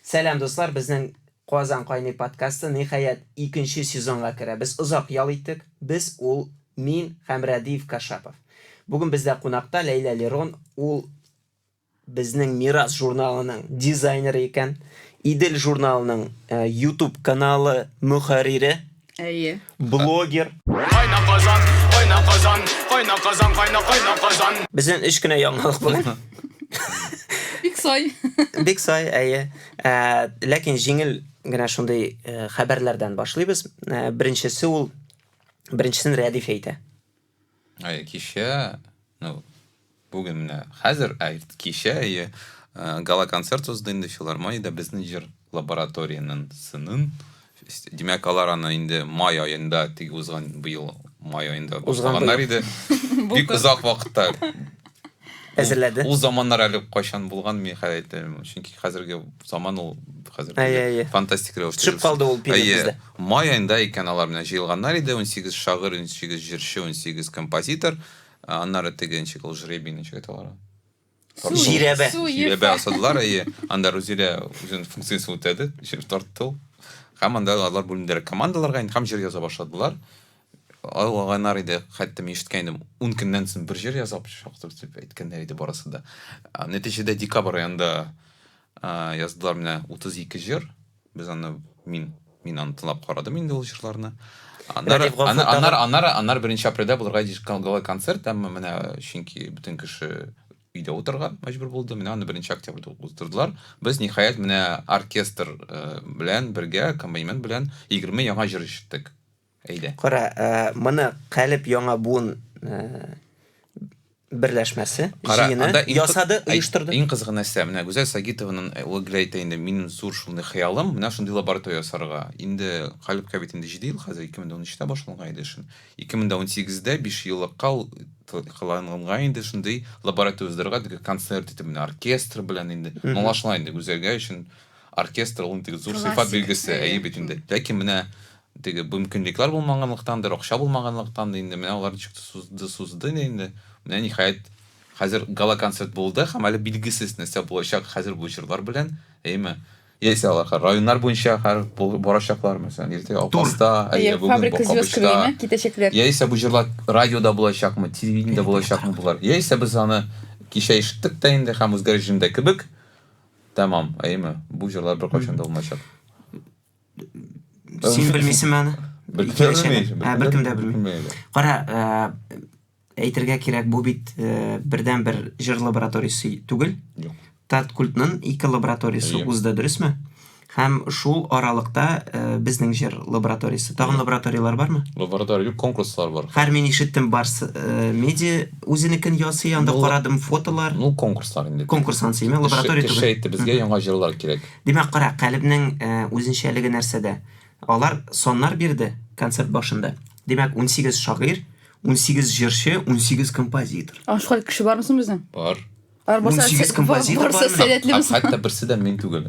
Сәлам, дуслар, безнең Казан кайный подкасты ниһаять икенче сезонга керә. Без озак ял иттек. Без ул мин һәм Рәдиф Кашапов. Бүген бездә кунакта Ләйлә Лерон, ул безнең Мирас журналының дизайнеры икән. Идел журналының YouTube каналы мөхәррире. Әйе. Блогер. Кайна Казан, кайна Казан, кайна Казан, кайна, кайна Казан. Безнең өч кенә яңалык бүген. Бик сай. Бик сай, әйе. Ә, ләкин җиңел генә шундый э, хәбәрләрдән башлыйбыз. Ә, беренчесе ул, беренчесен Рәдиф әйтә. Әйе, кичә, ну, бүген менә хәзер, ә кичә, әйе, э, гала-концерт узды инде филармониядә безнең җыр лабораториянең сынын. Димәк, алар аны инде май аенда, теге узган быел май аенда Узган башлаганнар быел. иде. Бик озак вакытта. Әзерләде. Ул заманнар әле кайчан булган, мин хәзер әйтә алмыйм. Чөнки хәзерге заман ул хәзер Әйе, әйе. фантастик рәвештә. Төшеп калды ул период Әйе. бездә. Май аенда икән алар менә җыелганнар иде, 18 шагыйрь, 18 җырчы, 18 композитор. Аннары теге ничек ул жребий ничек әйтә алар? Жирәбә. Су, Жирәбә ясадылар, әйе. Анда Рузилә үзенең функциясен үтәде, җыр тартты ул. Һәм анда алар бүленделәр командаларга инде һәм җыр яза башладылар. Алганнар иде, хәтта мин ишеткән идем, 10 көннән соң бер җыр язап чыктык дип әйткәннәр иде барысы да. Нәтиҗәдә декабрь аенда яздылар менә 32 җыр. Без аны мин мин аны тыңлап карадым инде ул җырларны. Аннары Рәдиф Гафур аннары тагын- аннары аннары, аннары беренче апрельдә булырга тиеш гала концерт, әмма менә чөнки бөтен кеше өйдә утырырга мәҗбүр булды. Менә аны беренче октябрьдә уздырдылар. Без ниһаять менә оркестр э, белән бергә, аккомпанемент белән 20 яңа җыр ишеттек. Әйдә. Кара, э, моны Калеб яңа буын э, берләшмәсе, Кара, җыены анда иң кы- ясады, Ай, оештырды. Иң кызыгы нәрсә, менә Гүзәл Сагитованың э, ул гел әйтә инде, минем зур шундый хыялым, менә шундый лаборатория ясарга. Инде Калебкә бит инде 7 ел хәзер, 2013-тә башланган иде эшен. 2018-дә 5 еллыкка ул кыланган инде шундый лаборатория уздырырга, теге концерт итеп, менә оркестр белән инде. Аңлашыла инде, Гүзәлгә өчен оркестр ул инде зур сыйфат Классик, билгесе, әйе. әйе бит инде. Ләкин менә теге мөмкинлекләр булмаганлыктандыр, акча булмаганлыктан инде менә алар ничек сузды, сузды инде. Менә ниһаять хәзер гала-концерт булды һәм әле билгесез нәрсә булачак хәзер бу җырлар белән, әйеме? Яисә алар хәзер районнар буенча хәзер барачаклар, мәсәлән, иртәгә Апаста, Әйе, әйе, бүген Фабрика звезд Бакабычта. кебегенә китәчәкләр. Яисә бу җырлар радиода булачакмы, телевидениедә булачакмы болар? Яисә без аны кичә ишеттек тә инде һәм үзгәреш җөмдә кебек, тәмам, әйеме? Бу җырлар беркайчан да булмаячак. Син белмисеңме аны? Белмим. Ә, беркем дә белми. Кара, э, әйтергә кирәк, бу бит э, бердән-бер җыр лабораториясе түгел. Юк. Таткультның ике лабораториясе Әйе. узды, дөресме? Һәм шул аралыкта э, безнең җыр лабораториясе. Тагын лабораторияләр бармы? Лаборатория юк, конкурслар бар. Хәр мин ишеттем, Барс э, медиа үзенекен ясый, анда Ну, карадым фотолар. Ну, конкурслар инде. Конкурс ансы, име? Лаборатория Кеше түгел. әйтте, безгә яңа җырлар кирәк. Димәк, кара, Калебнең э, үзенчәлеге нәрсәдә? Алар саннар бирде концерт башында. Димәк, 18 шагыйрь, 18 җырчы, 18 композитор. А шул кеше бармы соң безнең? Бар. Алар барса, 18 композитор барса бармы? сәләтлеме Һәм соң? хәтта берсе дә мин түгел.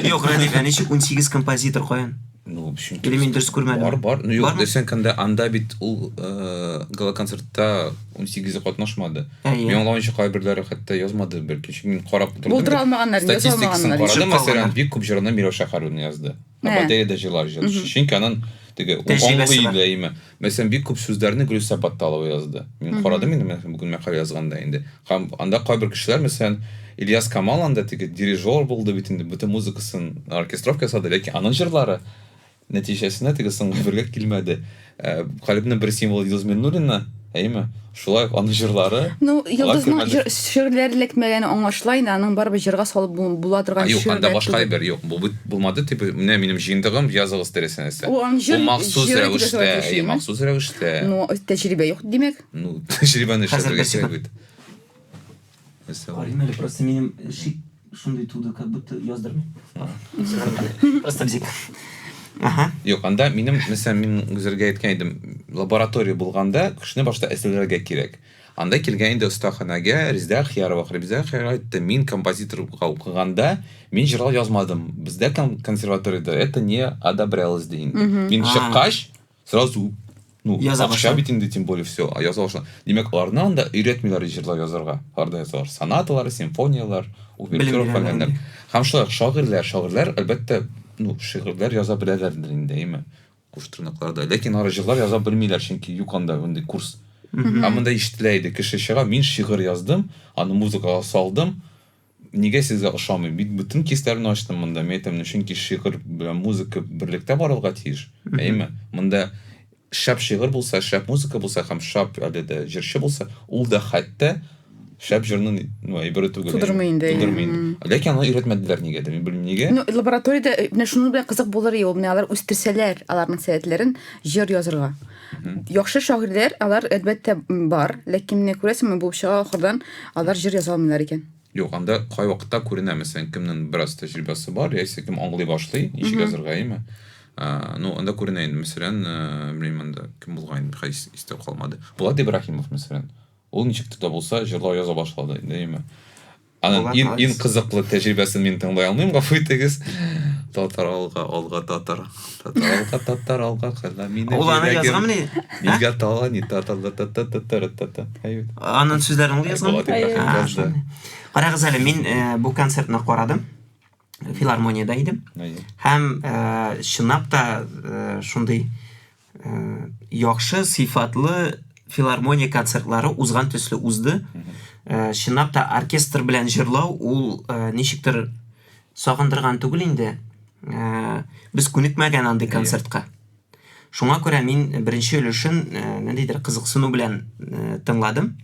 Юк, Рәдиф, ә ничек 18 композитор каян? Ну, чөнки Или мин дөрес күрмәдем? Бар, бар. Ну, юк, Бармы? дөресен әйткәндә, анда бит ул э, гала-концертта 18-е катнашмады. Әйе. Мин аңлавымча, кайберләре хәтта язмады бәлки. Чөнки мин карап утырдым. Булдыра алмаганнар, яза Статистикасын алмаганнар. карадым, Төшеп мәсәлән, калганнар. бик күп җырны Миләүшә Хәлүллина язды. Ә. Батареяда җырлар җырлады. Чөнки анын теге ул Тәҗрибәсе аңлый бар. иде, әйеме. Мәсәлән, бик күп сүзләрне Гөлүсә Батталова язды. Мин карадым инде, мәсәлән, бүген мәкалә язганда инде. Һәм анда кайбер кешеләр, мәсәлән, Ильяс Камал анда теге дирижер булды бит инде, бөтен музыкасын оркестровка ясады, ләкин аның җырлары нәтиҗәсендә теге соңгы бергә килмәде. Э, Калебнең бер символы Йолдыз Миннуллина, әйеме? Шулай ук аның җырлары Ну, алар Йолдызның кермәде. җыр, шигырьләре эләкмәгәне аңлашыла инде, аның барыбер җырга салып була торган А, юк, анда шигырьләр башка түгел. әйбер юк. Бу бит булмады, типа, менә минем җыентыгым, языгыз теләсә нәрсә. Ул аның җыр- Бу махсус җыр итеп рәвештә, язарга тиеш, әйе, әйеме? махсус рәвештә. Ну, тәҗрибә юк, димәк. Ну, тәҗрибәне Хәзер эшләтергә бер кирәк секунд. бит. Нәрсә ул? Карыйм әле, просто минем шик шундый туды, как будто яздырмый. Просто бзик. Ага. Юк, анда минем, мәсәлән, мин үзергә әйткән идем, лаборатория булганда кешене башта әзерләргә кирәк. Анда килгән инде остаханәгә Резидә Ахиярова. Резидә Ахиярова әйтте, мин композиторга укыганда мин җырлар язмадым. Бездә консерваториядә это не одобрялось ди инде. Мин чыккач, сразу. Ну, Яза акча башлый. бит инде, тем более, все, а яза башлый. Димәк, аларны анда өйрәтмиләр җырлар язарга. Аларда язалар сонаталар, симфонияләр, увертюра Белем бирәләр фәләннәр. инде. Һәм шулай ук шагыйрьләр, шагыйрьләр, әлбәттә, ну, шигырьләр яза беләләрдер инде, әйме? Куш тырнакларда. Ләкин алар җырлар яза белмиләр, чөнки юк анда мондый курс. Һәм монда ишетелә иде, кеше чыга, мин шигырь яздым, аны музыкага салдым, нигә сезгә ошамый? Бит бөтен кейсләрне ачтым монда. Мин әйтәм, ну, чөнки шигырь белән музыка берлектә барырга тиеш. Әйеме? Монда шәп шигырь булса, шәп музыка булса һәм шәп әле дә җырчы булса, ул да хәтта шәп җырның ну, әйбере түгел. Тудырмый инде, әйе. Тудырмый инде. Ләкин аны өйрәтмәделәр нигәдер, мин белмим нигә. Ну, лабораториядә э, менә шуның белән кызык булыр иде ул. Менә алар үстерсәләр аларның сәләтләрен җыр язырга. Яхшы шагыйрьләр алар әлбәттә бар, ләкин менә күрәсеңме, булып чыга ахырдан алар җыр яза алмыйлар икән. Юк, анда кайвакытта күренә, мәсәлән, кемнең бераз тәҗрибәсе бар, яисә кем аңлый башлый, ничек язырга, әйеме? Ну, анда күренә инде, мәсәлән, белмим анда кем булган инде, хәзер истә калмады. Булат Ибраһимов, мәсәлән. Ул ничек тә булса җырлау яза башлады инде, әйеме? Аның Булат иң, иң молодец. кызыклы тәҗрибәсен мин тыңлый алмыйм, гафу итегез. Татар алга, алга татар. Татар алга, татар алга, кызла минем Ул аны йөрәгем. язганмыни? Нигә тала, ни та та та та та та та та та. Әйе. Аның сүзләрен ул Әй, язган? Булат Ибраһимов А, язды. шундый. Карагыз әле, мин э, бу концертны карадым. Филармониядә идем. Әйе. Һәм э, чынлап та э, шундый э, яхшы сыйфатлы филармония концертлары узган төсле узды. Э, чынлап та оркестр белән җырлау ул э, ничектер сагындырган түгел инде. Э, без күнекмәгән андый концертка. Шуңа күрә мин беренче өлешен э, ниндидер кызыксыну белән э, тыңладым.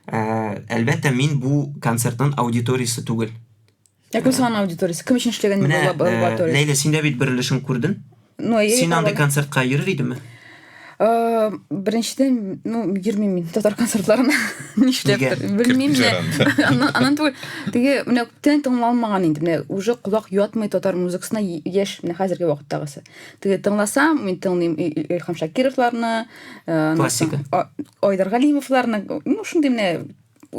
Э, әлбәттә, мин бу концертның аудиториясе түгел. Ә кем соң аның аудиториясе? Кем өчен эшләгән Менә, бу э, лаборатория? Ләйлә, син дә бит бер өлешен күрдең. Ну, әйе, Син андый табан. концертка йөрер идеңме? Э, Беренчедән, ну, йөрмим мин татар концертларына. Нишләптер. Белмим Кертми менә. анда. Аннан аннан түгел. Теге менә күптән тыңланмаган инде. Менә уже колак ятмый татар музыкасына яшь менә хәзерге вакыттагысы. Теге тыңласам, мин тыңлыйм Илһам Шакировларны, э, аннан соң Классика. Айдар Галимовларны, ну, шундый менә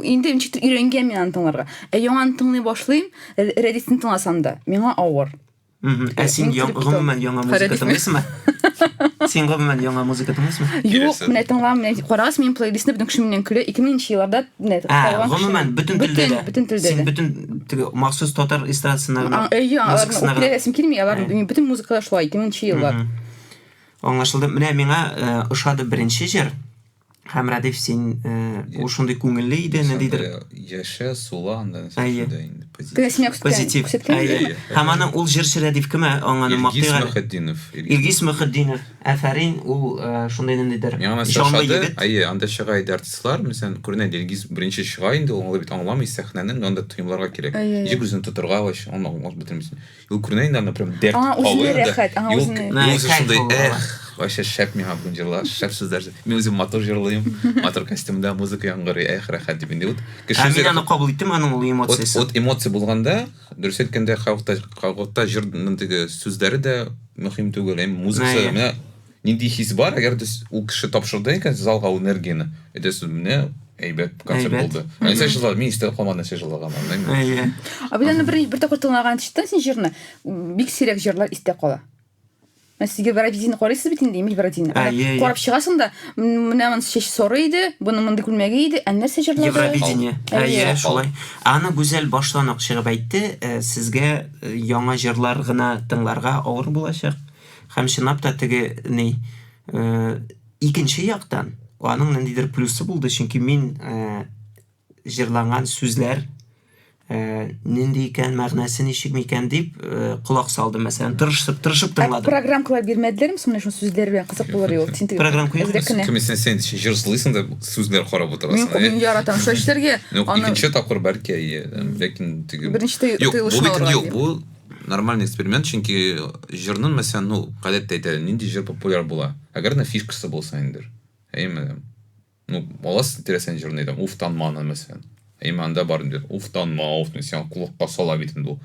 инде ничектер өйрәнгән мин аны тыңларга. Ә яңаны тыңлый башлыйм, Рәдифне тыңласам да, миңа авыр. Мгм. Ә син Мин яң- кереп китәм. гомумән яңа музыка Рәдифне. тыңлыйсыңмы? Син гомумән яңа музыка тыңлыйсыңмы? Юк, Киләсе. менә тыңлам, менә карагыз минем плейлистны бөтен кеше миннән көлә. 2000 елларда менә Ә, калган кеше- гомумән бөтен телдә дә. Бөтен телдә Син дә. бөтен теге махсус татар эстрадасына гына, А, Әйе, аларны музыкасына гына. үпкәләсем килми, алар Ә. бөтен музыкада шулай 2000 еллар. Аңлашылды. Менә миңа э, ошады беренче җыр. Һәм Рәдиф, син э, ул шундый күңелле иде, ниндидер Яшә, сула, анда нәрсә Әйе. шунда инде позитив. Теге син миңа позитив. күрсәткән Әйе. Әйе. Һәм аның ул җырчы Рәдиф кем, ә? Аңа аны Илгиз мактыйк әле. Мөхетдинов. Илгиз Мөхетдинов. Афәрин, ул э, шундый ниндидер Миңа мәсәлән җанлы ошады. егет. Әйе, анда чыга иде артистлар, мәсәлән, күренә иде, Илгиз беренче чыга инде, ул аңлый бит, аңламый сәхнәнең, анда тоемларга кирәк. Әйе, әйе. Ничек үзен тотырга вообще, аны аңлап бетермисең. Ул күренә инде анда прям дәрт Аңа үзенә кабый анда. рәхәт, аңа И ул- үзенә- и ул үзе Кайф шундый, ул, эх, вообще шәп миңа бүген җырлар, шәп сүзләр. Мин үзем матур җырлыйм, матур костюмда музыка яңгырый, эх, рәхәт дип инде. Вот кеше Ә үзе мин аны рәхәт. кабул иттем, аның ул Вот, эмоциясен. вот эмоция булганда, дөрес әйткәндә, халыкта, халыкта җырның теге сүзләре дә мөһим түгел, әмма музыкасы Әйе. менә нинди хис бар, әгәр дә ул кеше тапшырды икән залга ул энергияне, әйтәсез, менә әйбәт концерт Әйбәт. булды. Ә нәрсә җырлар, мин истә калмады нәрсә җырлаганнарын, әйме? Әйе. Ә бит аны бер бер тапкыр тыңлаган ишеттең син җырны, бик сирәк җырлар истә кала. Менә сез Евровидение карыйсыз бит инде, Эмиль Евровидение. Әйе, әйе. Карап чыгасың да, менә моның чәче соры иде, буның мондый күлмәге иде, ә нәрсә җырлады? Евровидение. Әйе. Әйе, шулай. Аны Гүзәл баштан ук чыгып әйтте, э, сезгә э, яңа җырлар гына тыңларга авыр булачак. Һәм чынлап та теге ни, э, икенче яктан аның ниндидер плюсы булды, чөнки мин э, җырланган сүзләр э, нинди икән, мәгънәсе ничек микән дип э, колак салдым, мәсәлән, тырышып, тырышып Ә тыңладым. программкалар бирмәделәрме соң менә шул сүзләр белән кызык булыр иде ул. Син теге Программка юк. әзрәк кенә. Кем син син җырлыйсың да сүзләр карап Мин утырасың. мин әйе? яратам шул эшләргә. Ну, Аны икенче тапкыр бәлки, әйе, ләкин теге беренче тый- Юк, бу тыелышын бит алырга юк, дим. бу нормальный эксперимент, чөнки җырның мәсәлән, ну, гадәттә әйтә, нинди җыр популяр була. Әгәр дә фишкасы булса инде. Әйеме? Ну, аласың теләсәң җырны әйтәм, уф танманы мәсәлән. Әйеме, анда бар инде, уф танма, уф, сиңа колакка сала бит инде ул.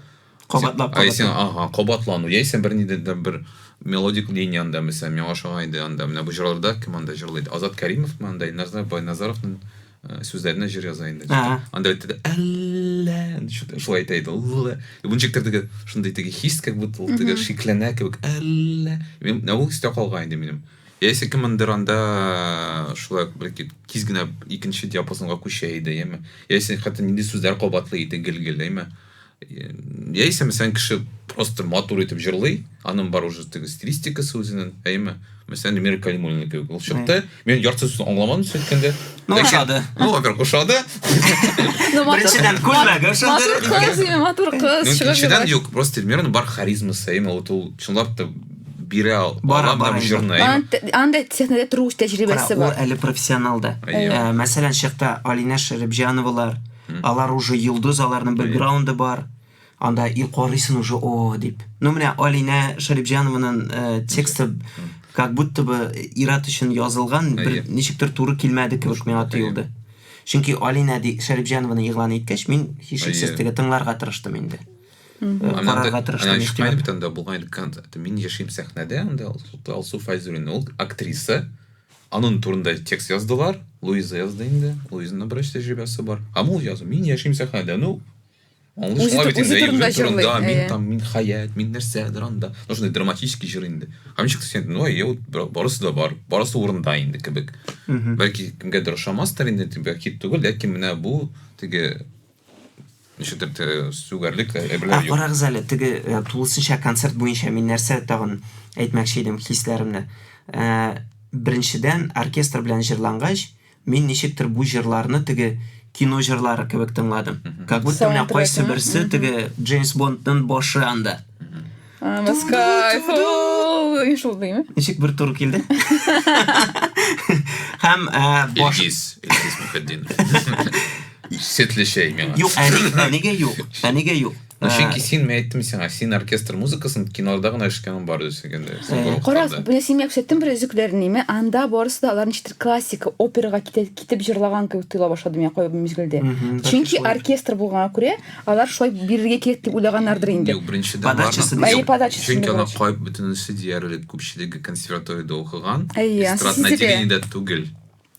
Кабатлап, Ай, син, кабатлап. ага, кабатлану. Яисә бер нидә дә бер мелодик линия анда, мәсәлән, миңа ошаган иде анда. Менә бу җырларда кем анда җырлый иде? Азат Кәримовмы анда, Илназ Байназаровның э, сүзләренә җыр яза инде. Ага. Анда әйтә дә, әллә, шулай әйтә иде. Әллә. Бу ничектер теге шундый теге хис, как будто ул теге шикләнә кебек. Әллә. Мин, менә ул истә калган инде минем. Яисә кемендер анда шулай ук бәлки тиз генә икенче диапазонга күчә иде, яме. Яисә хәтта нинди сүзләр кабатлый иде гел-гел, әйме. Яисә, мәсәлән, кеше просто матур итеп җырлый, аның бар уже теге стилистикасы үзенең, әйме. Мәсәлән, Эльмира Калимуллина кебек. Ул чыкты, мин ярты сүзен аңламадым сүз әйткәндә. Ну, ошады. Ну, во-первых, ошады. Ну, матур- Беренчедән, күлмәге ошады. Матур кыз, име, матур кыз. Ну, чыгып икенчедән, җырлый. юк, просто Эльмираның бар харизмасы, әйме, вот ул чынлап та бирә ала Бара, менә бара бу инде. җырны, әйме. Анда сәхнәдә тору тәҗрибәсе Кара, ул бар. әле профессионал да. Әйе. Мәсәлән, чыкты Алинә Шәрипҗановалар, алар уже йолдыз, аларның бэкграунды бар. Анда и карыйсың уже, о, дип. Ну, менә Алинә Шәрипҗанованың тексты как будто бы ир-ат өчен язылган, бер Әйе. ничектер туры килмәде кебек миңа тоелды. Чөнки Алинә Шәрипҗанованы игълан иткәч, мин һичшиксез Әйе. теге тыңларга тырыштым инде. Анда- Карарга тырыштым. Ана чыккан игътибар. бит анда булган иде концерт. Мин яшим сәхнәдә, анда Алсу Фәйзуллина, ул актриса. Аның турында текст яздылар. Луиза язды инде. Луизаның бераз тәҗрибәсе бар. Һәм ул язды. Мин яшим сәхнәдә. Ну, аңлашыла бит Үзе инде. турында Үзе турында, җырлый, мин әйе. там, мин хәят, мин нәрсәдер анда. Ну, шундый драматический җыр инде. Һәм ничек син, ну, әйе, вот барысы да бар, барысы урында инде кебек. Бәлки кемгәдер ошамастыр инде, бәлки хит түгел, ләкин менә бу теге ничектер теге сүгәрлек Ә әйберләр юк. карагыз әле, теге тулысынча концерт буенча мин нәрсә тагын әйтмәкче идем хисләремне. Беренчедән, оркестр белән җырлангач, мин ничектер бу җырларны теге кино җырлары кебек тыңладым. Как будто менә Саундтреки, кайсы берсе теге Джеймс Бондның башы анда. Skyfall. Шул димме? Ничек бер туры килде? Һәм баш Илгиз, Илгиз Мөхетдинов. Сөтле чәй миңа. Юк, ә нигә юк? Ә нигә юк? Ну, чөнки син, мин әйттем сиңа, син оркестр музыкасын киноларда гына ишеткәнең бар дисең инде. Кара, менә син миңа күрсәттең бер өзекләрен, ниме? Анда барысы да алар ничектер классика, операга китеп җырлаган кебек тоела башлады миңа кайбер мизгелдә. Чөнки оркестр булганга күрә, алар шулай бирергә кирәк дип уйлаганнардыр инде. Юк, беренчедән Подачасы аларның- Әйе, Юк, подачасы Чөнки алар короче. кай бөтенесе диярлек күпчелеге консерваториядә укыган, Әйе, эстрадный сизелә. отделениедә түгел.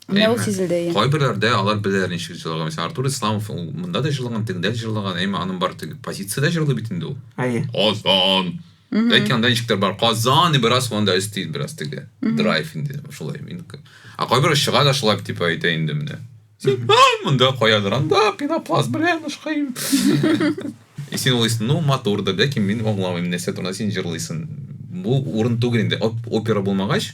Менә ул Әйме. сизелде, әйе. Кайберләрдә алар беләләр ничек җырлаган. Мәсәлән, Артур Исламов ул монда да җырлаган, тегендә дә җырлаган. Әйме, аның бар теге позициядә җырлый бит инде ул. Әйе. Казан. Ләкин анда ничектер бар Казан и бераз анда өсти бераз теге драйв инде шулай. А кайбер чыга да шулай типа әйтә инде менә. Син ай монда каядыр анда пенопласт белән ышкыйм. И син уйлыйсың, ну матур да, ләкин мин аңламыйм нәрсә турында син җырлыйсың. Бу урын түгел инде. Опера булмагач,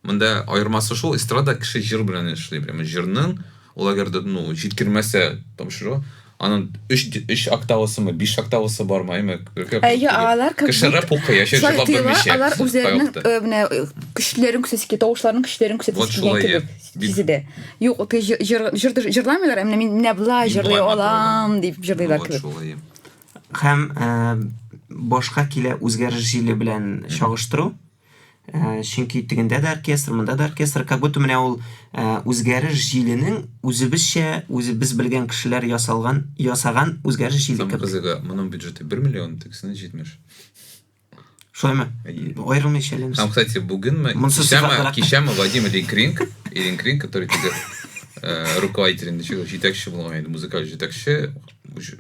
монда аермасы шул, эстрада кеше җыр белән эшли. Прямо җырның, ул әгәр дә, ну, җиткермәсә, там шушы, аның өч октавасымы, 5 октавасы бармы, әйме? Әйе, алар как Кеше будто рэп укый, яшә шулай җырлап тоела, белмичә. алар үзләренең Кайвакытта. Менә көчләрен күрсәтә килә, тавышларының көчләрен Вот күрсәтә килгән шулай, кебек бик- сизелә. Юк, теге җырламыйлар, ә менә мин менә болай Мин җырлый болай матур алам дип җырлыйлар Вот кебек. шулай. Һәм башка килә үзгәреш җиле белән чагыштыру. Чөнки тегендә дә оркестр, монда да оркестр, как будто менә ул үзгәреш җиленең үзебезчә, үзебез белгән кешеләр ясалган, ясаган үзгәреш җиле Самый кебек. кызыгы, моның бюджеты 1 миллион, тегесенең 70. Шулаймы? Әйе. Аерылмыйча әле. Там, кстати, бүгенме, Монсы кичәме, сыйфатлырак. кичәме Владимир Ленкринг, Ленкринг, который теге руководитель, ничек, җитәкче булган инде, музыкаль җитәкче,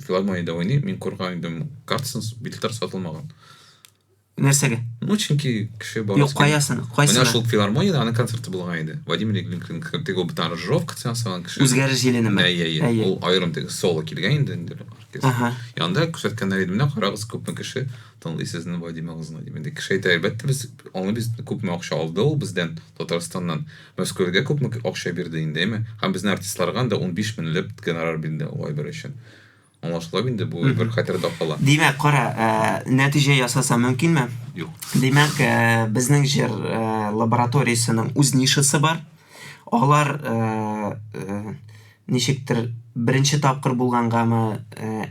филармониядә уйный, мин күргән идем, картасын, билетлар сатылмаган. Нәрсәгә? Ну, чөнки кеше бар. Юк, каясын? Менә Кайсына? шул филармониядә аның концерты булган иде. Владимир Ленкринг, теге ул бит аранжировка ясаган кеше. Үзгәреш җиленеме? Әйе, әйе. Әйе. Ул аерым теге соло килгән инде инде оркестр. Ага. Янда күрсәткәннәр иде, менә карагыз, күпме кеше тыңлый сезнең Владимирыгызны дип. Инде кеше әйтә, әлбәттә, без аңлыйбыз, күпме акча алды ул бездән, Татарстаннан. Мәскәүгә күпме акча бирде инде, әйме? Һәм безнең артистларга анда 15 меңләп гонорар бирде ул әйбер өчен. Аңлашыла инде, бу бер хәтердә кала. Димәк, кара, нәтиҗә ясаса мөмкинме? Юк. Димәк, безнең җыр лабораториясенең үз нишасы бар. Алар ничектер беренче тапкыр булгангамы,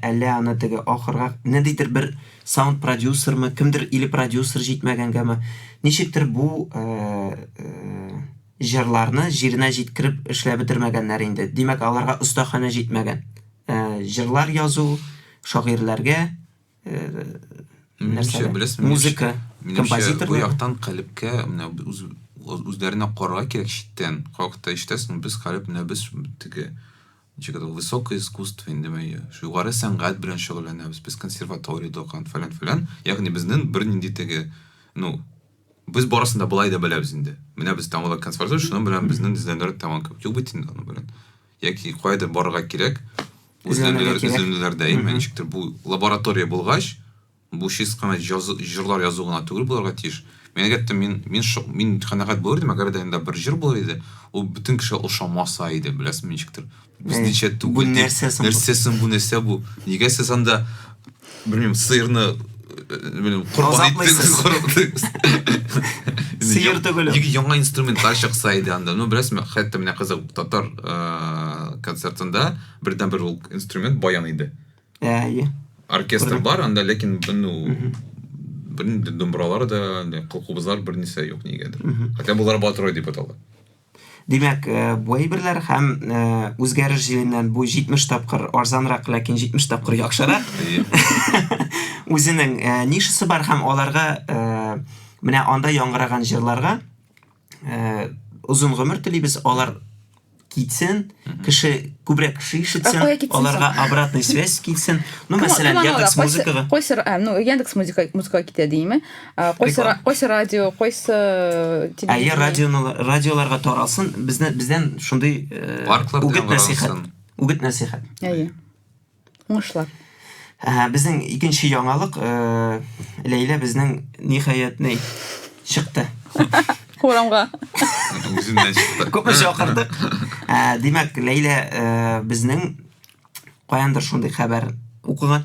әллә аны теге ахырга ниндидер бер саунд продюсермы, кемдер или продюсер җитмәгәнгәме, ничектер бу җырларны җиренә җиткереп эшләп бетермәгәннәр инде. Димәк, аларга остаханә җитмәгән. Җырлар язу, шагыйрьләргә Минемчә, нәрсәгә? беләсеңме, Музыка, минемчә, бу композиторлар. яктан калебкә менә үз үзләренә карарга кирәк читтән. Кайвакытта ишетәсең, без калеб менә без теге ничек это высокое искусство инде менә югары сәнгать белән шөгыльләнәбез, без консерваториядә укыган фәлән фәлән. Ягъни безнең бернинди теге, ну, Без барысын да болай да беләбез инде. Менә без тәмамладык консерватория, шуның белән безнең эзләнүләр тәмам кебек. Юк бит инде аның белән. Яки каядыр барырга кирәк, Эзләнергә эзләнүләр, кирәк. эзләнүләрдә, әйме, ничектер бу лаборатория булгач, бу чист кына җазу, җырлар язу гына түгел булырга тиеш. Мин әлбәттә, мин, мин, мин канәгать булыр идем, әгәр дә инде бер җыр булыр иде, ул бөтен кешегә ошамаса иде, беләсеңме, ничектер. Безнеңчә Бу түгел дип, нәрсә соң бу? нәрсә соң бу, нәрсә бу? Нигә сез анда, белмим, сыерны, белмим, корбан иттегез, Азаплыйсыз. корбан Сыер түгел ул. Нигә яңа инструментлар чыкса иде анда? Ну, беләсеңме, хәтта менә кызык, татар концертында бердәнбер ул инструмент баян иде. Әйе. Оркестр бар анда, ләкин, ну, бернинди думбралар да, кылкубызлар бернәрсә юк нигәдер. Хотя болар батырой дип атала. Димәк, бу әйберләр һәм үзгәреш җиленнән бу 70 тапкыр арзанрак, ләкин 70 тапкыр яхшырак. Үзенең нишасы бар һәм аларга менә анда яңгыраган җырларга озын гомер телибез, алар китсен, кеше күбрәк кеше ишетсен, аларга обратный связь килсен. Ну, мәсәлән, Яндекс музыкага. Кайсы, ну, Яндекс музыка музыкага китә димме? Кайсы кайсы радио, кайсы телевидение? Әйе, радионы радиоларга таралсын. Безне бездән шундый үгет нәсихәт. Үгет нәсихәт. Әйе. Уңышлар. Безнең икенче яңалык, Ләйлә безнең ниһаять ни чыкты. Урамга. Үзеннән чыкты. Күпме чакырдык. Димәк, Ләйлә безнең каяндыр шундый хәбәр укыган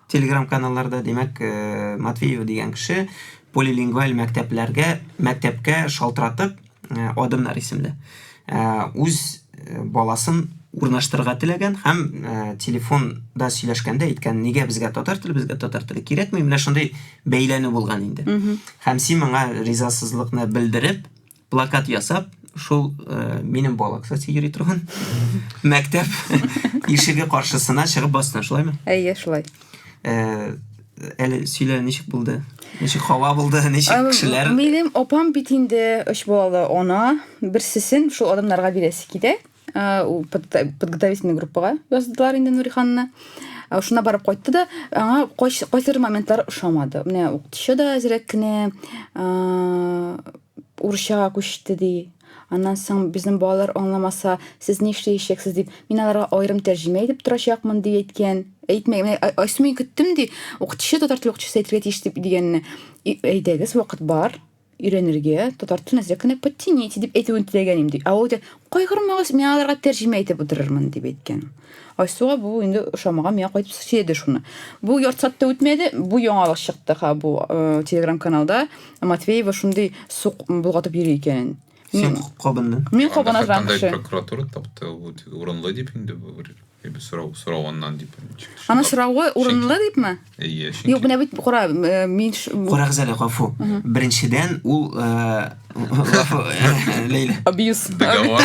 телеграм-каналларда. Димәк, Матвеева дигән кеше полилингваль мәктәпләргә, мәктәпкә шалтыратып, Адымнар исемле үз баласын урнаштырырга теләгән һәм телефонда сөйләшкәндә әйткән, нигә безгә татар теле, безгә татар теле кирәкми, менә шундый бәйләнү булган инде. Һәм син моңа ризасызлыкны белдереп, плакат ясап, шул минем бала, кстати, йөри торган мәктәп ишеге каршысына чыгып бастың, шулаймы? Әйе, шулай. Әле сөйлә, ничек булды? Ничек һава булды, ничек кешеләр? Минем апам бит инде өч балалы ана, берсесен шул адымнарга бирәсе килә. Подготовительный группага яздылар инде Нуриханны. Шунда барып кайтты да, аңа кайсыр моментлар ошамады. Менә укытучы да әзрәк кенә урысчага күчте ди. Аннан соң безнең балалар аңламаса, сез ни эшләячәксез дип, мин аларга аерым тәрҗемә итеп торачакмын дип әйткән. Әйтмәй, менә Айсу мин көттем ди, укытучы татар теле укытучысы әйтергә тиеш дип дигәнне. Әйдәгез, вакыт бар өйрәнергә, татар телен әзрәк кенә подтяните дип әйтүен теләгән идем ди. Ә ул әйтә, кайгырмагыз, мин аларга тәрҗемә итеп утырырмын дип әйткән. Айсуга бу инде ошамаган, миңа кайтып сөйләде шуны. Бу ярты сәгать тә үтмәде, бу яңалык чыкты ха бу телеграм-каналда. Матвеева шундый су болгатып йөри икәнен. Син кабындың. Мин кабына торган кеше. Прокуратура тапты, ул урынлы дип инде бу бер сорау, сорау аннан дип. Аны соравы урынлы дипме? Әйе, чөнки. Юк, менә бит кара, мин Карагыз әле, гафу. Беренчедән, ул гафу, Ләйлә. Абьюз. Договор.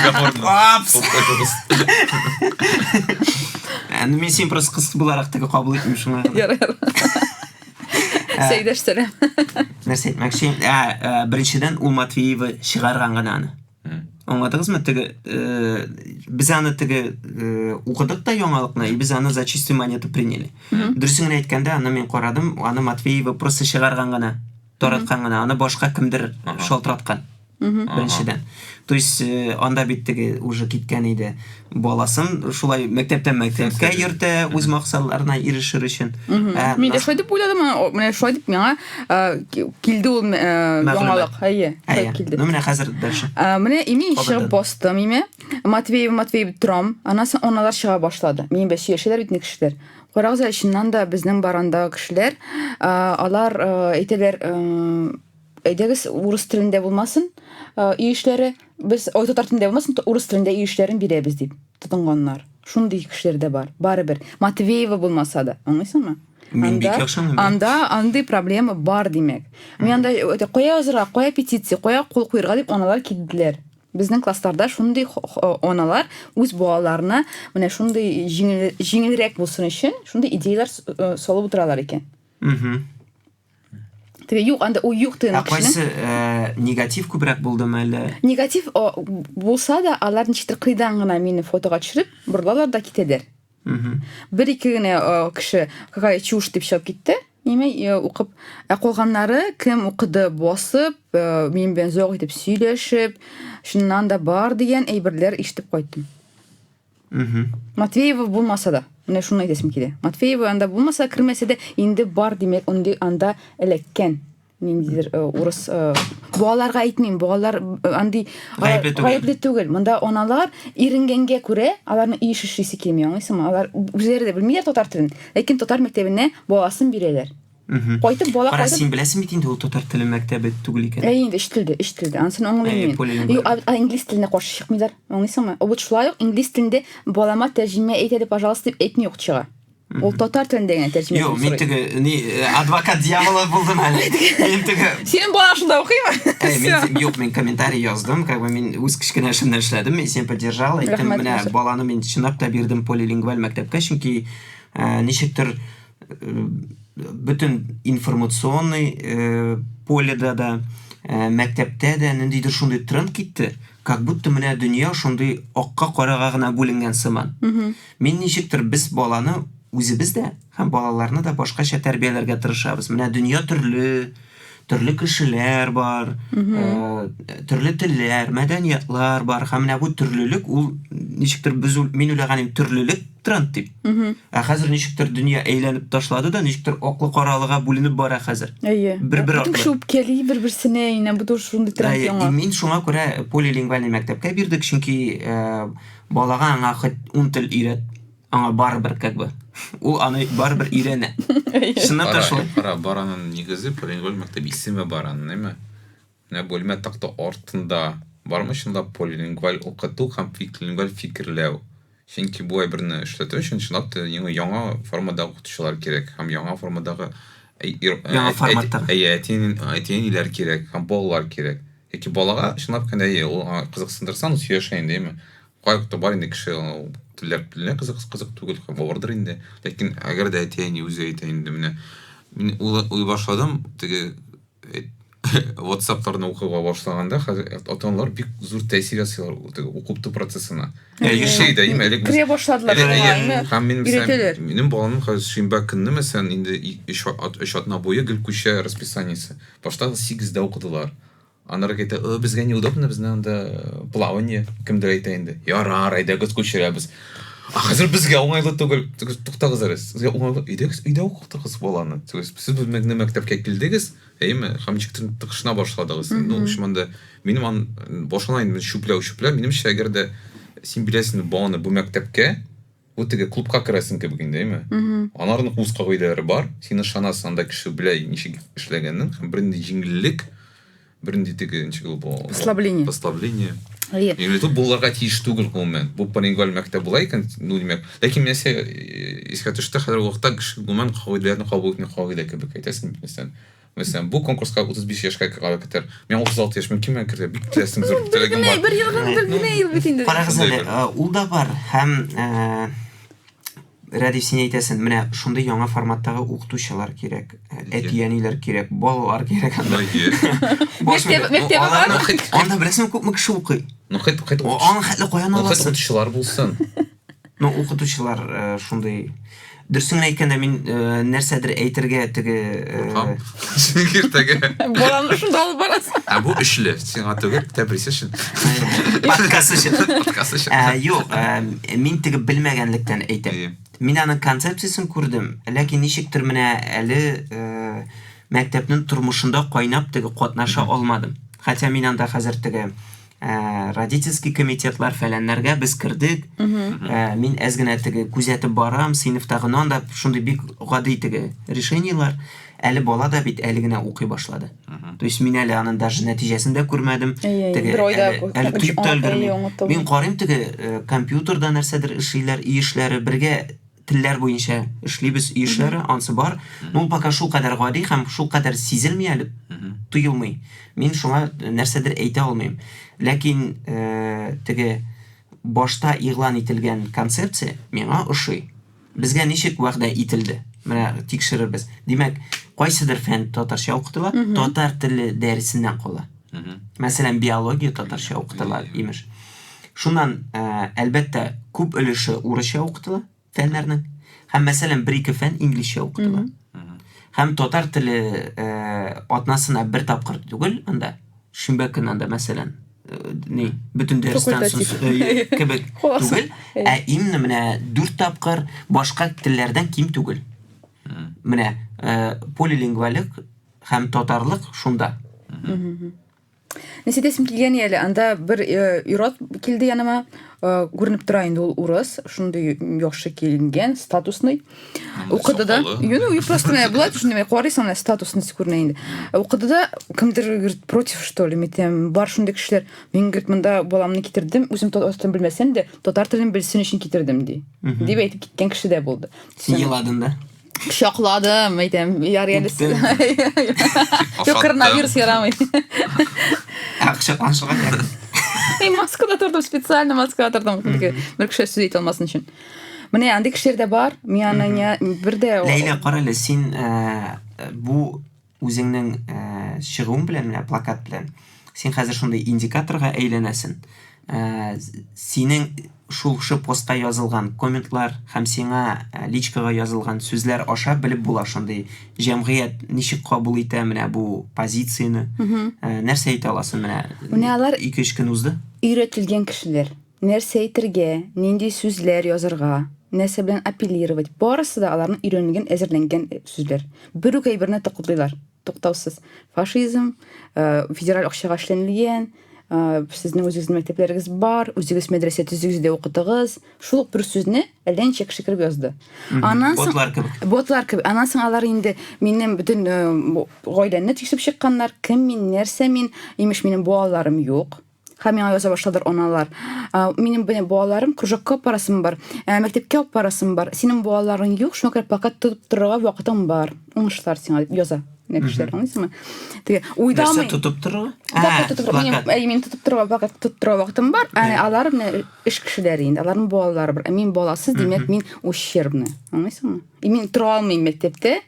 Договор. Апс. Ну, мин син просто кыз буларак теге кабул итмим шуңа. Ярар. Сәйдәш сәлам. Нәрсә әйтмәкче? Ә, беренчедән, ул Матвеева чыгарган гына аны. Аңладыгызмы? Теге без аны теге укыдык та яңалыкны, и без аны за чистую монету приняли. Дөресен генә әйткәндә, аны мин карадым, аны Матвеева просто чыгарган гына, тараткан гына, аны башка кемдер шалтыраткан. Беренчедән. То есть э, анда бит теге уже киткән иде. Баласын шулай мәктәптән мәктәпкә йөртә үз максатларына ирешер өчен. Ә, Мин дә шулай дип уйладым, менә шулай дип миңа килде ул яңалык. Әйе, шулай килде. Ну менә хәзер дальше. Менә имин чыгып бастым име. Матвеев, Матвеев торам. Аннан соң аналар чыга башлады. Минем белән сөйләшәләр бит кешеләр. Карагыз әле, чыннан да безнең барандагы кешеләр, алар әйтәләр, Әйдәгез, урыс телендә булмасын өй эшләре, без ой татар телендә булмасын, урыс телендә өй эшләрен бирәбез дип тотынганнар. Шундый кешеләр дә бар. Барыбер. Матвеева булмаса да, аңлыйсыңмы? Мин бик яхшы аңлыйм. Анда андый проблема бар, димәк. Мин анда кая язырга, кая петиция, кая кул куерга дип аналар килделәр. Безнең классларда шундый аналар үз балаларына менә шундый җиңел, җиңелрәк булсын өчен шундый идеяләр салып утыралар икән. Мгм. Теге юк, анда ул юк дигән Ә кайсы э, негатив күбрәк булдымы әллә? Негатив о, булса да, алар ничектер кыйдан гына мине фотога төшереп, борылалар да китәләр. Бер-ике генә кеше какая чушь дип чыгып китте. Ниме укып, ә калганнары кем укыды басып, минем белән озак итеп сөйләшеп, чыннан да бар дигән әйберләр ишетеп кайттым. Матвеева булмаса да, менә шуны әйтәсем килә. Матвеева анда булмаса, кермәсә дә, инде бар, димәк, инде анда эләккән ниндидер урыс балаларга әйтмим, балалар андый гаепле түгел. Гаепле түгел. Монда аналар иренгәнгә күрә, аларның өй эше эшлисе килми, аңлыйсыңмы? Алар үзләре дә белмиләр татар телен, ләкин татар мәктәбенә баласын бирәләр. Кайтып бала Кара, кайтып син беләсең бит инде ул татар теле мәктәбе түгел икән. Әй, инде өч телдә, өч телдә. Анысын аңлыйм Әй, мин. полилингваль. Юк, а инглиз теленә каршы чыкмыйлар. Аңлыйсыңмы? Вот шулай ук инглиз телендә балама тәрҗемә әйт әле, пожалуйста, дип әйтми укытучыга. Ул татар телендә генә тәрҗемә Юк, итеп мин сорый. теге ни адвокат дьявола булдым әле. Мин теге Синең балаң шунда укыймы? Әй, мин, юк, мин комментарий яздым, как бы мин үз кечкенә эшемне эшләдем, мин сине поддержал, әйттем, Рәхмәт, менә Мусор. баланы мин чынлап та бирдем полилингваль мәктәпкә, чөнки ничектер бөтен информационный поледа да, мәктәптә дә ниндидер шундый тренд китте, как будто менә дөнья шундый акка-карага гына бүленгән сыман. Мин ничектер без баланы үзебез дә һәм балаларны да башкача тәрбияләргә тырышабыз. Менә дөнья төрле, төрле кешеләр бар, төрле телләр, мәдәниятлар бар. Һәм менә бу төрлелек ул ничектер без мин уйлаган идем төрлелек тренд дип. Ә хәзер ничектер дөнья әйләнеп ташлады да, ничектер аклы-каралыга бүленеп бара хәзер. Әйе. Бер-бер Бөтен артлы. кеше үпкәли бер-берсенә, инә бу тоже шундый тренд Әйе, яңа. мин шуңа күрә полилингвальный мәктәпкә бирдек, чөнки балага аңа хоть ун тел өйрәт, аңа барыбер как бы. Ул аны барыбер өйрәнә. Чынлап та Кара, шулай. кара, бар аның нигезе, полилингваль мәктәп исеме бар аның, әйме? Менә бүлмә такта артында бармы чынлап полилингваль укыту һәм полилингваль фикерләү? Чөнки бу әйберне эшләтү өчен чынлап та яңа формадагы укытучылар кирәк һәм яңа формадагы Яңа форматтагы. Әйе, әти-әниләр кирәк һәм балалар кирәк. Яки балага чынлап кына әйе, ул аңа кызыксындырсаң, ул сөйләшә инде, әйеме? Кайвакытта бар инде кеше ул телләр теленә кызык кызык түгел, авырдыр инде. Ләкин әгәр дә әти-әни үзе әйтә инде, менә мин уйлый башладым, теге WhatsApp-ларны укыга башлаганда хәзер ата-аналар бик зур тәэсир ясыйлар теге укыту процессына. Кеше иде, әйеме, элек Керә башладылар Элек, шуңа, әйе. әйме? Һәм мин, мәсәлән, Өйрәтәләр. минем баламның хәзер шимбә көнне, мәсәлән, инде өч атна буе гел күчә расписаниесе. Башта 8-дә укыдылар. Аннары әйтә, «Э, безгә неудобно, безне анда э, плавание, кемдер әйтә инде. Ярар, әйдәгез күчерәбез. Ә хәзер безгә уңайлы түгел. Туктагыз әле, сезгә уңайлы, әйдәгез, өйдә укытыгыз баланы. Сез безнең мәктәпкә килдегез, әйеме, һәм ничектер тыкшына башладыгыз. Ну, в общем, анда минем ан башлана инде чүпләү, чүпләү. Минемчә, әгәр дә син бирәсең баланы бу мәктәпкә, бу теге клубка керәсең кебек инде, әйеме? Аларның үз кагыйдәләре бар. Син ышанасың, анда кеше белә ничек эшләгәнен һәм бернинди җиңеллек, бернинди теге ничек ул бу? Послабление. Послабление. Әйе. Җиңеллек булырга тиеш түгел гомумән. Бу полингваль мәктәп була икән, ну димәк. Ләкин нәрсә искә төште, хәзерге вакытта кеше гомумән кагыйдәләрне кабул итми, кагыйдә кебек әйтәсең бит, мәсәлән. Мәсәлән, бу конкурска 35 яшькә кадәр. Миңа 36 яшь мөмкинме керергә? Бик теләсем, зур Бер теләгем генә, бар. бер ел гына, бер генә ел бит инде. Карагыз Шундый әле, бер. ул да бар һәм Рәдиф, син әйтәсең, менә шундый яңа форматтагы укытучылар кирәк, әти-әниләр кирәк, балалар кирәк анда. Баш Мәктәп, мире. мәктәбе Аларны- бар. Анда беләсеңме күпме кеше укый? Ну, хоть, хоть, Аның хәтле каян ну, хоть аласың? укытучылар булсын. Ну, укытучылар шундый. Дөресен генә әйткәндә, мин нәрсәдер әйтергә теге Куркам. Чөнки иртәгә. Баланы шунда алып барасың. Ә бу өчле, сиңа түгел, Тәбрис өчен. Подкаст өчен. Подкаст өчен. Юк, мин теге белмәгәнлектән әйтәм. Мин аның концепциясен күрдем, ләкин ничектер менә әле мәктәпнең тормышында кайнап теге катнаша алмадым. Хотя мин анда хәзер теге родительский комитетлар фәләннәргә без кердек. Мин әз генә теге күзәтеп барам, сыйныфтагы, но анда шундый бик гади теге решениелар. Әле бала да бит әле генә укый башлады. То есть мин әле аның даже нәтиҗәсен дә күрмәдем. Теге бер айда әле тоеп та өлгермим. Мин карыйм теге компьютерда нәрсәдер эшлиләр, өй эшләре бергә телләр буенча эшлибез, өй эшләре, ансы бар. Но ул пока шул кадәр гади һәм шул кадәр сизелми әле, тоелмый. Мин шуңа нәрсәдер әйтә алмыйм. Ләкин э, теге башта игълан ителгән концепция миңа ошый. Безгә ничек вәгъдә ителде? Менә тикшерербез. Димәк, кайсыдыр фән татарча укытыла, татар теле дәресеннән кала. Мәсәлән, биология татарча укытыла, имеш. Шуннан, әлбәттә, күп өлеше урысча укытыла фәннәрнең. Һәм, мәсәлән, бер-ике фән инглизчә укытыла. Һәм татар теле атнасына бер тапкыр түгел анда, шимбә көн анда, мәсәлән, ни, бөтен дәрестән соң кебек түгел, ә именно менә дүрт тапкыр башка телләрдән ким түгел. Менә полилингвалык һәм татарлык шунда. Нәрсә әйтәсем килгән әле, анда бер э, ир-ат килде яныма, э, күренеп тора инде ул урыс, шундый яхшы киенгән, статусный. Укыды да, ну, и просто менә болай шундый менә карыйсың, менә статусный күренә инде. Укыды да, кемдер говорит, против что ли, мин әйтәм, бар шундый кешеләр. Мин говорит, монда баламны китердем, үзем татар телен белмәсәм дә, татар телен белсен өчен китердем ди. Дип әйтеп киткән кеше дә булды. Син еладың да? Кочакладым, әйтәм, ярый әле. Юк, коронавирус ярамый. Ә кочакланышырга кирәк. Мин маскада тордым, специально маскада тордым. Бер кеше сүз әйтә алмасын өчен. Менә андый кешеләр дә бар. Мин аны бер дә Ләйлә, кара әле, син бу үзеңнең чыгуың белән, менә плакат белән, син хәзер шундый индикаторга әйләнәсен. Синең шул шушы постка язылган комментлар һәм сиңа личкага язылган сүзләр аша белеп була шундый җәмгыять ничек кабул итә менә бу позицияне. Нәрсә әйтә аласың менә? Менә алар 2-3 көн узды. Өйрәтелгән кешеләр. Нәрсә әйтергә, нинди сүзләр язырга, нәрсә белән апеллировать, барысы да аларның өйрәнелгән, әзерләнгән сүзләр. Бер үк әйберне токытлыйлар, туктаусыз. Фашизм, э, федераль акчага эшләнелгән, э, сезнең үзегезнең мәктәпләрегез бар, үзегез мәдрәсә төзегез дә укытыгыз. Шул ук бер сүзне әллә ничә кеше кереп язды. Аннан соң Ботлар кебек. Ботлар кебек. Аннан соң алар инде минем бөтен э, гаиләмне тикшереп чыкканнар. Кем мин, нәрсә мин, имеш минем балаларым юк. Һәм миңа яза башладылар аналар. Минем белән балаларым кружокка алып барасым бар, мәктәпкә алып барасым бар. Синең балаларың юк, шуңа күрә плакат тотып торырга вакытың бар. Уңышлар сиңа дип яза. Менә кешеләр, аңлыйсыңмы? Теге уйдамый. Нәрсә тотып торырга? Плакат тотып торырга. Минем, әй, мин тотып торырга, плакат тотып торырга вакытым бар. Ә алар менә эш кешеләре инде, аларның балалары бар. Ә мин баласыз, димәк, мин ущербный. Аңлыйсыңмы? И мин тора алмыйм мәктәптә.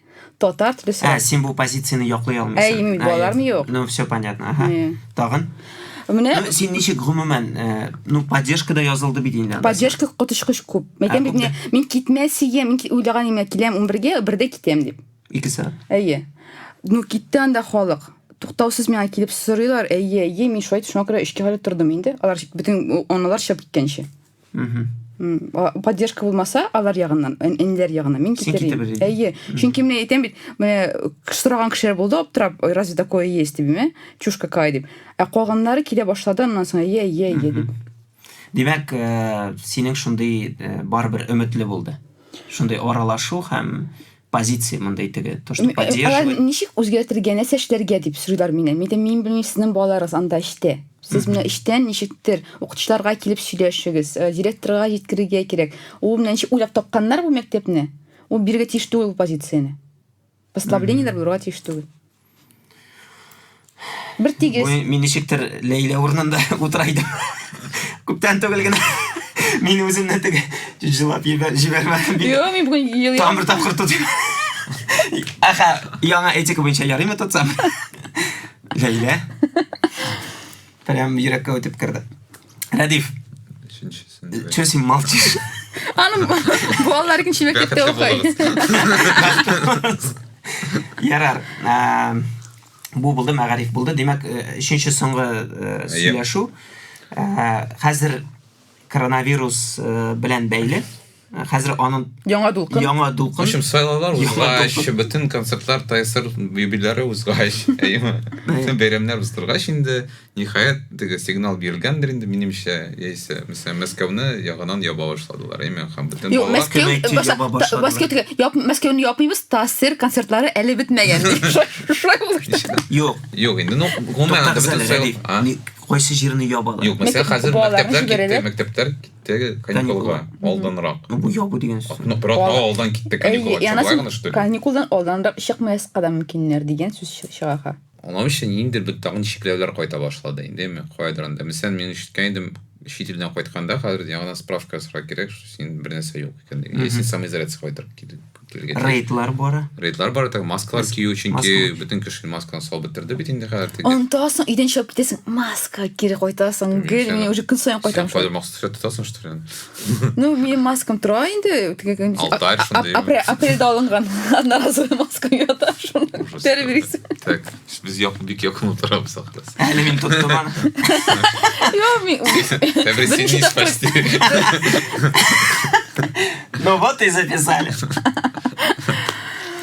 Татар теле сорап. Ә, син бу позицияне яклый алмыйсың. Әй, мин балаларым юк. Ну, все понятно. Ага. Тагын? Менә ну, син ничек гомумән, э, ну, поддержка да язылды бит инде. Поддержка коточкыч күп. Мәйтәм бит, менә мин китмәс идем, мин уйлаган идем, киләм 11-гә, 1-дә китәм дип. 2 сәгать. Әйе. Ну, китте анда халык. Туктаусыз миңа килеп сорыйлар, әйе, әйе, мин шулай шуңа күрә өчкә кадәр тордым инде. Алар бөтен аналар чыгып киткәнче. Поддержка булмаса, алар ягыннан, әниләр ягыннан мин китер идем. Әйе. Чөнки менә әйтәм бит, менә сораган кешеләр булды, аптырап, ой, разве такое есть дип, ме? Чушь какая дип. Ә калганнары килә башлады, аннан соң әйе, әйе, әйе дип. Димәк, э, синең шундый э, барыбер өметле булды. Шундый аралашу һәм позиция мондый теге, то, что поддерживает. Ничек үзгәртергә, нәрсә эшләргә дип сорыйлар миннән. Мин әйтәм, мин белмим, сезнең балаларыгыз анда эштә. Сез менә эштән ничектер укытучыларга килеп сөйләшегез, э, директорга җиткерергә кирәк. Ул менә ничек уйлап тапканнар бу мәктәпне, ул бирергә тиеш түгел бу позицияне. Послаблениеләр булырга тиеш түгел. Бер тигез. Бу мин ничектер Ләйлә урынында утыра идем. Күптән түгел генә. Мин үземне теге җылап җибәрмәдем бит. Юк, мин бүген елыйм. Тагын бер тапкыр тотыйм. Әхә, яңа этика буенча ярыймы тотсам? Ләйлә. Прям йөрәккә үтеп керде. Рәдиф. Өченчесен. Че син молчишь? Аның балалар икенче мәктәптә укый. Ярар. Бу булды, мәгариф булды. Димәк, э, өченче соңгы э, сөйләшү. Э, хәзер коронавирус белән бәйле. Хәзер аның яңа дулкын. Яңа дулкын. В общем, сайлаулар узгач, бөтен концертлар, ТСР юбиляры узгач, әйеме? Бөтен бәйрәмнәр уздыргач инде, ниһаять, теге сигнал бирелгәндер инде, минемчә, яисә, мәсәлән, Мәскәүне яңадан яба башладылар, әйеме? Һәм бөтен Юк, Мәскәү, Мәскәү теге, яп, Мәскәүне япмыйбыз, ТАССР концертлары әле бетмәгән. Шулай булды. Юк. Юк, инде, ну, гомумән, бөтен сайлау. Кайсы җирне ябалар? Юк, мәсәлән, хәзер мәктәпләр китте, мәктәпләр Теге каникулга алданрак. Ну, бу ябу дигән сүз. Ну, бер атна алдан китте каникулга. Әйе, аннан соң каникулдан алданрак чыкмаска да мөмкиннәр дигән сүз чыга. Аңламыйча, ниндидер бер тагын чикләүләр кайта башлады инде, әйме, каядыр анда. Мәсәлән, мин ишеткән идем, чит илдән кайтканда хәзер яңадан справка ясарга кирәк, что син бер нәрсә юк икән дигән. Яисә самоизоляция кайтырып Килергә тиеш. Рейдлар бара. Рейдлар бара, так маскалар кию, чөнки Маскалар. бөтен кеше масканы салып бетерде бит инде хәзер теге. Онытасың, өйдән чыгып китәсең, маска кире кайтасың. Гел мин уже көн саен кайтам Син шул. кайда махсус тотасың, что ли? Ну, минем маскам тора инде. Теге көн- Алтарь шундый. Апрельдә алынган одноразовый маскам ята шуны. Ужас. Күтәреп йөрисең. Так, без якын бик якын утырабыз ахрысы. Әле мин тоттым аны. Юк, мин Тәбрис Беренче син не тапкыр. спасти. Ну вот и записали.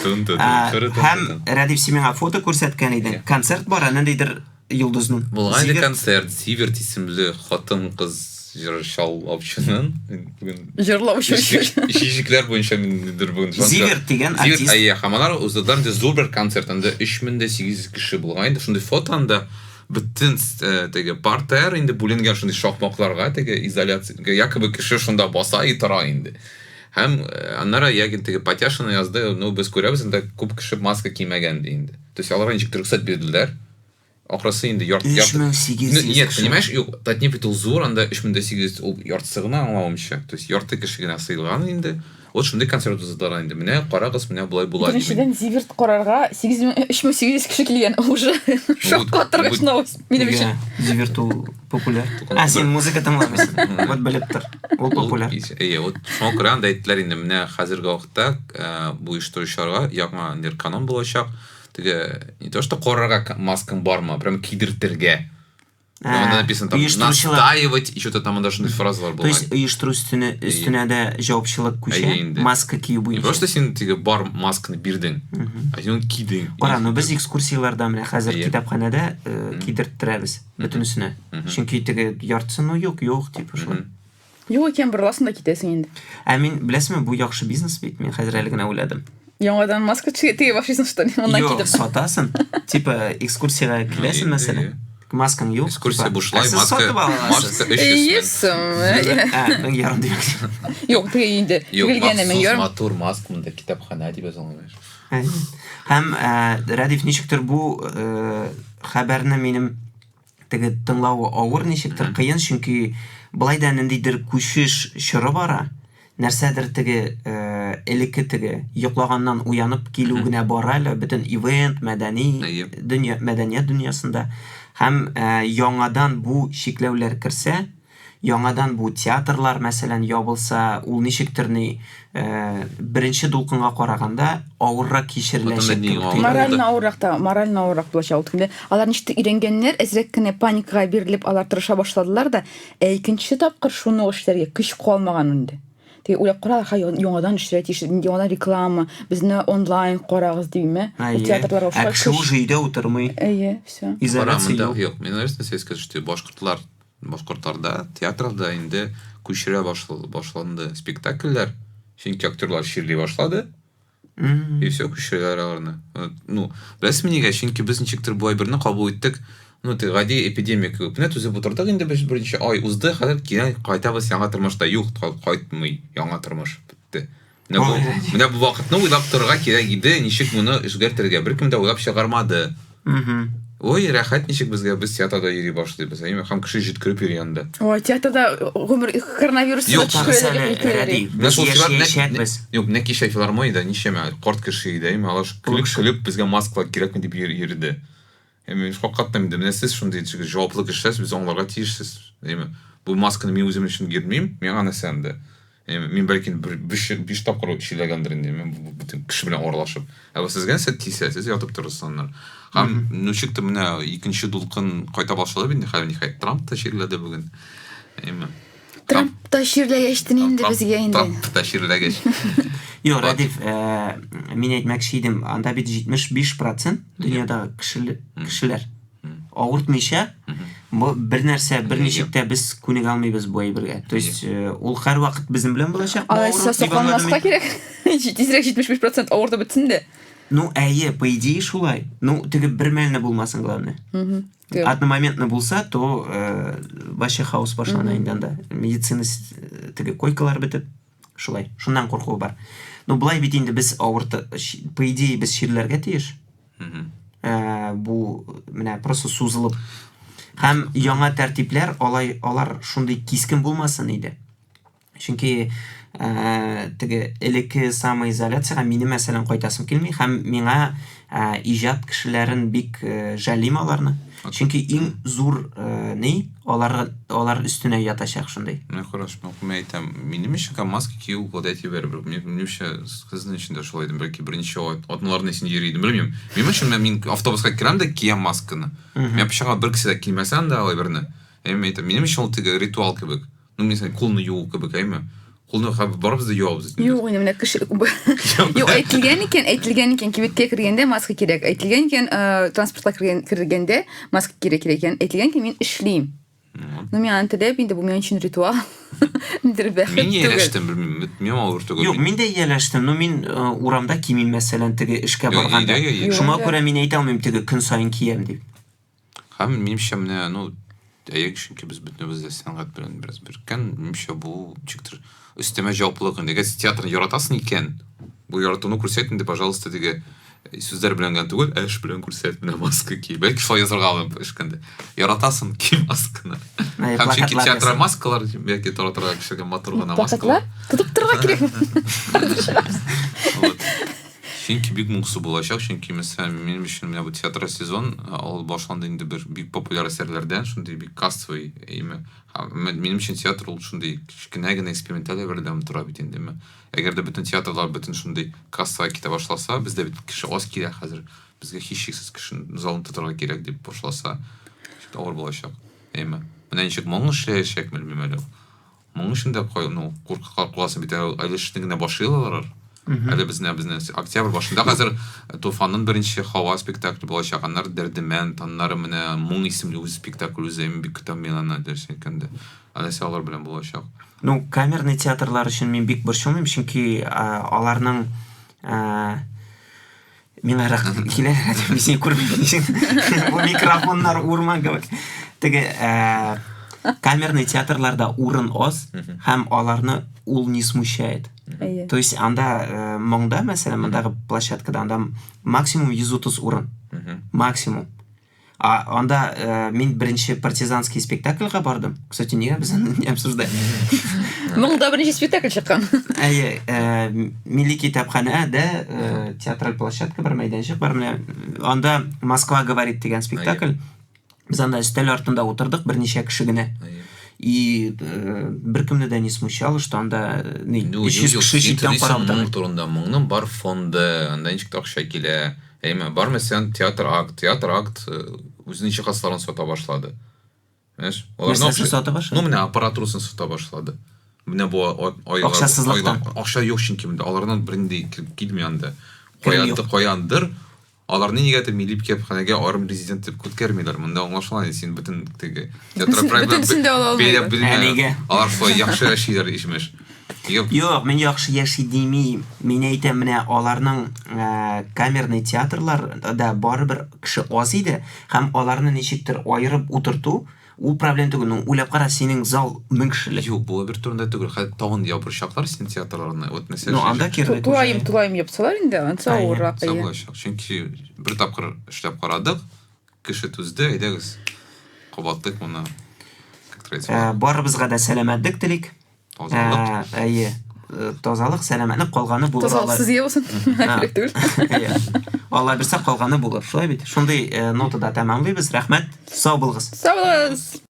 Тун тун Ә, тун тун Һәм тун. Рәдиф син миңа фото күрсәткән идең. Концерт бара, ниндидер йолдызның. Булган иде Зиверт. концерт, Зиверт исемле хатын-кыз җырчалаучының бүген Җырлаучы. Җиҗекләр буенча миндер бүген. Зиверт дигән Зиверт, артист. әйе, һәм алар уздырдылар инде зур бер концерт, анда 3800 кеше булган инде. Шундый фото анда бөтен э, теге партер инде бүленгән шундый шакмакларга, теге изоляция, якобы кеше шунда баса и тора инде. Һәм э, аннары Ягин теге Патяшина язды, ну без күрәбез инде күп кеше маска кимәгән ди инде. То есть аларга ничектер рөхсәт бирделәр. Ахрысы инде ярты ярты 3800 Ну, нет, кеше. понимаешь, юк, Татнефть бит ул зур, анда 3800 ул яртысы гына аңлавымча. То есть ярты кеше генә сыелган инде. Вот шундый концерт уздырдылар инде. Менә карагыз, менә болай була дип. Беренчедән Зиверт карарга 3800 кеше килгән. Уже шаккатыргыч новость минем өчен. Нигә? Зиверт ул популяр. А, син музыка тыңламыйсың. Вот белеп тор. Ул популяр. Әйе, вот шуңа күрә анда әйттеләр инде, менә хәзерге вакытта э, бу оештыручыларга яңа ниндидер канун булачак. Теге не то что карарга маскаң бармы, прям кидертергә. Ә, Анда написано там оештыручылар. настаивать, и что-то там анда шундый фразалар То булган. есть оештыру өстенә өстенә дә җавапчылык күчә, Әйе инде. маска кию Не буенча. просто син теге бар масканы бирдең, ә син аны кидең. Кара, ну без экскурсияләрдә менә хәзер Әйе. китапханәдә э, кидерттерәбез бөтенесенә. Чөнки теге яртысы ну юк, юк типа шулай. Юк икән, борыласың да китәсең инде. Ә мин беләсеңме, бу яхшы бизнес бит, мин хәзер әле генә уйладым. Яңадан маска тегә башлыйсың, что ли? Моннан Юк, китеп. сатасың. Типа экскурсиягә киләсең Ну, мәсәлән. әйе. Маскаң юк. Экскурсия типа, бушлай, ә сез маска, сатып ала аласыз. маска 300 Йөз мең. сум. Ә, 1500 димәк. Юк, теге инде. Юк, Тегелгәне махсус 1500. матур маска монда китапханә дип язылган. Әйе. Һәм ә, Рәдиф ничектер бу э, хәбәрне минем теге тыңлавы авыр ничектер кыен, чөнки былай да ниндидер күчеш чоры бара. Нәрсәдер теге э, элекке теге йоклаганнан уянып килү генә бара әле бөтен ивент, мәдәни Әйе. дөнья, мәдәният дөньясында. Һәм э, яңадан бу чикләүләр керсә, яңадан бу театрлар мәсәлән ябылса, ул ничектер ни э, беренче дулкынга караганда авыррак кичереләчәк Анда ни кебек авыр? тоела. Морально авыррак та, морально авыррак булачак ул көндә. Алар ничектер өйрәнгәннәр, әзрәк кенә паникага бирелеп, алар тырыша башладылар да, ә икенче тапкыр шуны ук эшләргә көч калмаган инде. Теге уйлап каралар, ха, яңадан эшләргә тиеш, яңадан реклама, безне онлайн карагыз димме? Әйе. Театрларга Ә шулай кеше көч. уже өйдә утырмый. Әйе, все. Изоляция Монда юк. юк. Мин нәрсә сказать, что башкортлар башкортларда театрда инде күчерә башланды спектакльләр. Чөнки актерлар чирли башлады. М. И все, күчерәләр аларны. Ну, беләсезме нигә? Чөнки без ничектер бу әйберне кабул иттек. Ну, теге гади эпидемия кебек. Менә түзеп утырдык инде без берничә ай узды, хәзер кинәт кайтабыз яңа тормышта. Юк, кайтмый яңа тормыш. Бетте. Менә бу, Ой, Рәдиф. менә бу вакытны уйлап торырга кирәк иде, ничек моны үзгәртергә. Беркем дә уйлап чыгармады. Мгм. Ой, рәхәт ничек безгә, без театрда йөри башлыйбыз. Әйеме? Һәм кеше җиткереп йөри анда. Ой, театрда гомер коронавирус Юк, Тагы әле, Рәдиф, Менә без шул филар- яшәячәкбез. Юк, менә кичә филармониядә ничәмә карт кеше иде, әйеме? Алар көлеп көлеп безгә маскалар кирәкме дип йөрде. Ә мин шаккаттым инде. Менә сез шундый җаваплы кешеләр, сез аңларга тиешсез. Әйеме? Бу масканы мин үзем өчен йөрмим, миңа нәрсә анда. Әйеме? Мин бәлки бер биш тапкыр чирләгәндер инде, мин бу бөтен кеше белән аралашып. Ә бу сезгә нәрсә тисә, сез ятып торырсыз аннан. Һәм ничек тә менә икенче дулкын кайта башлады бит инде, хәзер ниһаять Трамп та чирләде бүген. Әйеме? Трамп та чирләгәчтен инде безгә инде. Трамп та чирләгәч. Юк, Рәдиф, э, мин әйтмәкче идем, анда бит 75% дөньядагы кешеләр авыртмыйча, бу бер нәрсә, бер ничек тә без күнегә алмыйбыз бу әйбергә. То есть э, ул һәрвакыт безнең белән булачак. бу Алайса авыру, дип аңладым сокланмаска мин. кирәк. Тизрәк 75% авыртып бетсен дә. Ну, әйе, по идее шулай. Ну, теге бер мәлне булмасын, главное. Теге. Одномоментно булса, то э, вообще хаос башлана инде анда. Медицина теге койкалар бетеп, шулай. Шуннан курку бар. Ну, былай бит инде без авырты, по идее без чирләргә тиеш. Э, бу менә просто сузылып. Һәм яңа тәртипләр алай алар шундый кискен булмасын иде. Чөнки теге элекке самоизоляциягә минем, мәсәлән, кайтасым килми һәм миңа иҗат кешеләрен бик жәллим аларны. Чөнки иң зур ни, алар алар өстенә ятачак шундый. Менә хорошо, мин әйтәм, минем өчен маска кию гадәти бәрібер. Минемчә, сезнең өчен дә шулай идем, бәлки берничә атналарны син йөри идем, белмим. Минем өчен мин автобуска керәм дә киям масканы. Мин пычагыма бер кеше дә кимәсә анда алай берне. Әмма әйтәм, минем өчен ул теге ритуал кебек. Ну, мин кулны юу кебек, әйме? Кулны барыбыз да юабыз. Юк, инде менә кеше Юк, әйтелгән икән, әйтелгән икән, кибеткә кергәндә маска кирәк. Әйтелгән икән, э, транспортка кергән кергәндә маска кирәк икән. Әйтелгән икән, мин эшлим. Ну, мин аны теләп инде, бу минем өчен ритуал. Ниндидер бәхет Мин ияләштем, белмим, мин авыр түгел. Юк, мин дә ияләштем. Ну, мин э, урамда кимим, мәсәлән, теге эшкә барганда. Шуңа күрә мин әйтә алмыйм, теге көн саен киям дип. Һәм минемчә менә, ну, әйе, чөнки без бөтенебез дә сәнгать белән бераз береккән, минемчә бу ничектер өстәмә җаваплылык инде. Әгәр син театрны яратасың икән, бу яратуны күрсәт инде, пожалуйста, теге э, сүзләр белән генә түгел, ә эш белән күрсәт, менә маска ки. Бәлки шулай язарга алып эшкәндә. Яратасың, ки масканы. Һәм чөнки театр маскалар яки таратырга кешегә матур гына маскалар. Тотып торырга кирәк. Вот. Чөнки бик моңсу булачак, чөнки мәсәлән, минем өчен менә бу театраль сезон, ул башланды инде бер бик популяр әсәрләрдән, шундый бик кассовый әйеме. Минем өчен театр ул шундый кечкенә генә эксперименталь әйбердән тора бит инде, әйеме. Әгәр дә бөтен театрлар бөтен шундый кассага китә башласа, бездә бит кеше аз килә хәзер, безгә һичшиксез кешене залны тотарга кирәк дип башласа, авыр булачак, әйеме. Менә ничек моң эшләячәк, белмим әле. Моның өчен дә кай, ну, куркырга каласың бит, әле эшне генә башлыйлар. Әле безне безне октябрь башында хәзер Туфанның беренче һава спектакле булачак, аннары Дәрдемәнд, аннары менә Моң исемле үз спектакль үзе, мин бик көтәм мин аны, дөресен әйткәндә. Ә нәрсә алар белән булачак. Ну, камерный театрлар өчен мин бик борчылмыйм, чөнки аларның Миңа рәхмәт килә, мин сине күрмим дисең. Бу микрофоннар урман кебек. Теге э, камерный театрларда урын аз һәм аларны ул не смущает. То есть анда э, моңда, мәсәлән, мондагы площадкада анда максимум 130 урын. Максимум. А анда э, мин беренче партизанский спектакльгә бардым. Кстати, нигә без аны не обсуждаем? Моңда беренче спектакль чыккан. Әйе, э, милли китапханәдә э, театраль площадка бар, мәйданчык бар. Менә анда Москва говорит дигән спектакль. Без анда өстәл артында утырдык берничә кеше генә. И э, беркемне дә не смущало, что анда э, ни, 300 кеше читтән карап утыра. Моң турында, моңның бар фонды, анда ничек тә акча килә. Әйме, бар мәсәлән, театр акт, театр акт э, үзенең җиһазларын сата башлады. Знаешь, аларның Нәрсәсен сата башлады? Ну, менә аппаратурасын сата башлады. Менә бу айлар, Акчасызлыктан. Акча юк чөнки монда. Аларның бернинди килми анда. Каяндыр, каяндыр аларны нигәдер милли китапханәгә аерым резидент дип үткәрмиләр. Монда аңлашыла инде, син бөтен теге театр Бөтенесен дә ала алмыйлар. Алар шулай яхшы яшиләр, имеш. Юк, мин яхшы яши димим. Мин әйтәм, менә аларның э, камерный театрларда барыбер кеше аз иде һәм аларны ничектер аерып утырту ул проблема түгел. Ну, уйлап кара, синең зал 1000 кешелек. Юк, бу бер турында түгел. Хәзер тагын ябырчаклар синең театрларны. Вот нәрсә. Ну, анда кирәк. Тулаем, тулаем япсалар инде, ансы авыррак. Булачак. Чөнки бер тапкыр эшләп карадык, кеше түзде, әйдәгез, кабатлыйк моны. Э, барыбызга да сәламәтлек телик. Тазалык. Ә, әйе. Э, тазалык, сәламәтлек, калганы булыр. Тазалык сезгә булсын. Кирәк түгел. Әйе. Алла бирсә, калганы булыр. Шулай бит. Шундый э, нотада тәмамлыйбыз. Рәхмәт. Сау булыгыз. Сау булыгыз.